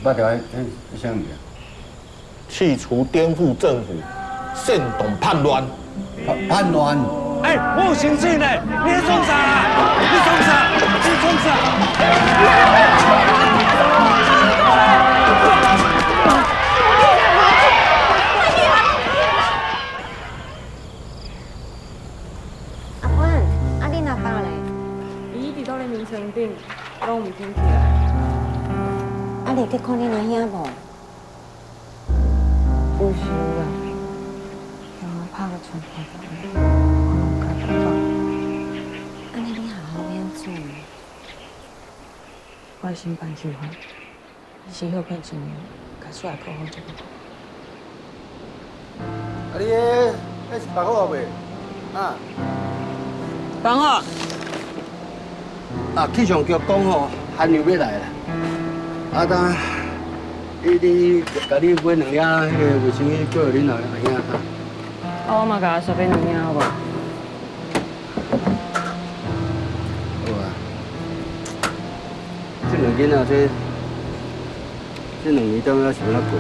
18條，彼啥物件？企圖顛覆政府，煽動叛亂。叛亂？哎，我有薪水呢，你咧創啥？你創啥？你創啥？阿芬，啊恁阿爸咧？伊一直都咧眠床頂，攏毋肯起來。啊，你去看恁阿兄無？有是有啦，予我拍個拳頭我攏共伊講。按呢你學校欲按怎？我會先辦休學，先歇困一年，假使會閣好再閣講。啊，你彼是放好未？啊？放好。啊，氣象局講吼，寒流欲來啦。啊，當你共你買兩領彼个衛生衣，叫恁阿兄啊。啊，我嘛共阿嫂買兩領好無？好啊。這兩囡仔這兩年當猶是按怎過？